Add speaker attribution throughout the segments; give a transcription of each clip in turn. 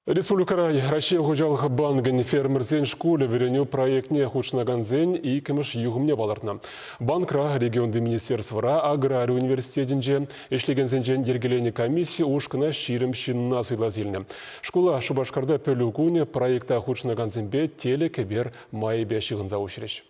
Speaker 1: Республикӑра Раҫҫей хуҫалӑх банкӗн фермерсен шкулӗ вӗренӳ проектне хутшӑнакансен иккӗмӗш юхӑмне палӑртнӑ. Банкра регионти министерствӑра аграри университетӗнче ӗҫлекенсенчен йӗркеленӗ комисси ушкӑна 20 ҫынна суйласа илнӗ. Шкула Шупашкарта Пӗлӳ кунӗ проекта хутшӑнакансемпе телекӗпер майӗпе ҫыхӑнса уҫрӗҫ.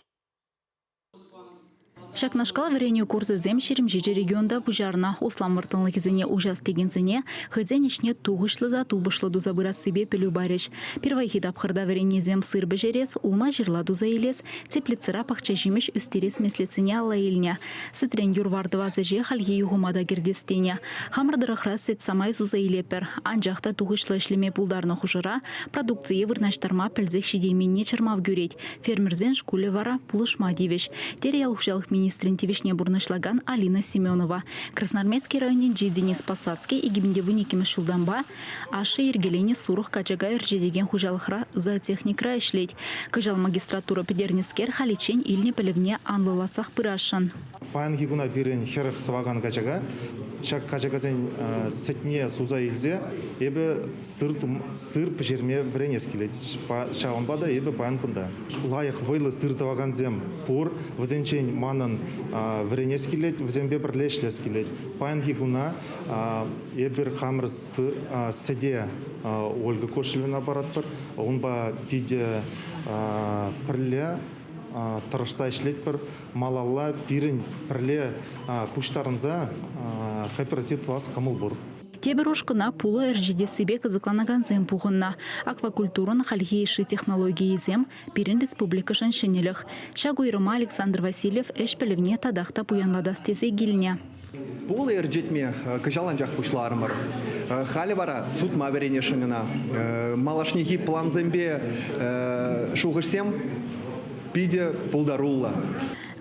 Speaker 2: Ҫакнашкал вӗренӳ курсӗсем 27 регионта пуҫарнӑ. Услам вӑрттӑнлӑхӗсене уҫас текенсене хӑйсен ӗҫне тухӑҫлӑ та тупӑшлӑ туса пырассипе пӗлӳ парӗҫ. Пирвайхи тапхӑрта вӗреннисем сыр пӗҫерес, улма-ҫырла туса илес, теплицӑра пахча-ҫимӗҫ ӳстерес меслетсене алла илнӗ. Сӗтрен юр-вар тӑвас ӗҫе хальхи юхӑма та кӗртес тенӗ. Хамӑр тӑрӑхра сӗт самай суса илетпӗр. Анчах та тухӑҫлӑ ӗҫлеме пултарнӑ хушӑра продукцие вырнаҫтарма пӗлсех ҫитейменни чӑрмав кӳрет. Фермерсен шкулӗ вара пулӑшма тивӗҫ, терӗ ял хуҫалӑх министрӗн тивӗҫне пурнӑҫлакан Алина Семенова. Красноармейски районӗнчи Денис Посадский 2012 ҫултанпа ашшӗ йӗркеленӗ сурӑх качака ӗрчетекен хуҫалӑхра зоотехникра ӗҫлет. Кӑҫал магистратура пӗтернӗскер халиччен илнӗ пӗлӗвне анлӑлатсах пырасшӑн.
Speaker 3: Паянхи куна пирӗн 40 сӑвакан качака. Ҫак качакасен сӗтне суса илсе эпӗ сыр, сыр пӗҫерме вӗренес килет. Ҫавӑнпа та эпӗ паян кунта. Лайӑх, вӑйлӑ сыр тӑвакансем пур. Вӗсенчен манӑн вӗренес килет, вӗсемпе пӗрле ӗҫлес килет. Паянхи куна эпир хамӑр сӗте Ольга Кошелевна паратпӑр. Унпа питӗ пӗрле тӑрӑшса ӗҫлетпӗр. Малалла пирӗн пӗрле пуҫтарӑнса кооператив тӑвас кӑмӑл пур.
Speaker 2: Тепӗр ушкӑна пулӑ ӗрчетессипе кӑсӑкланакансем пухӑннӑ. Аквакультурӑн хальхи йышши технологийӗсем пирӗн республикӑшӑн ҫӗнӗлӗх. Ҫак уйрӑма Александр Васильев ӗҫ пӗлӗвне татах та пуянлатас тесе килнӗ.
Speaker 4: Пулӑ ӗрчетме кӑҫал анчах пуҫларӑмӑр. Халӗ вара сутма вӗренесшӗн ӑна. Малашнехи плансемпе шухӑшсем питӗ пултаруллӑ.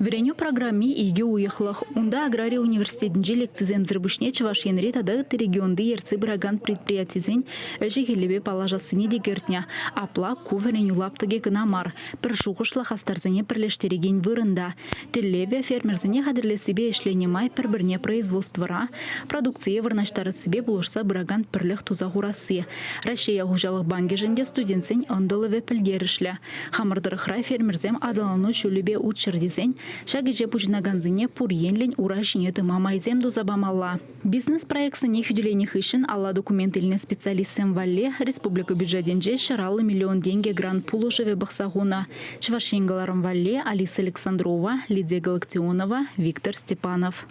Speaker 2: Вӗренӳ программи икӗ уйӑхлӑх. Унта аграри университетӗнчи лекцисемсӗр пуҫне Чӑваш Енри тата ытти регионти ертсе пыракан предприятисен ӗҫӗ-хӗлӗпе паллашассине те кӗртнӗ. Апла ку вӗренӳ лаптӑкӗ кӑна мар, пӗр шухӑшлӑ хастарсене пӗрлештерекен вырӑн та. Тӗллевӗ фермерсене хатӗрлессипе ӗҫленӗ май пӗр-пӗрне производствӑра, продукцие вырнаҫтарассипе пулӑшса пыракан пӗрлӗх туса хурасси. Раҫҫей ял хуҫалӑх банкӗшӗн те студентсен ӑнтӑлӑвӗ пӗлтерӗшлӗ. Хамӑр тӑрӑхра фермерсем аталану ҫулӗпе утчӑр тесен ҫак ӗҫе пуҫӑнакансене пур енлӗн ура ҫине тӑма майсем туса памалла. Бизнес-проектсене хӳтӗленӗ хыҫҫӑн алла документ илнӗ специалистсем валли республика бюджетӗнче 150 миллион тенкӗ грант пулӑшӑвӗ пӑхса хунӑ. Чӑваш Ен кӑларӑм валли Алиса Александрова, Лидия Галактионова, Виктор Степанов.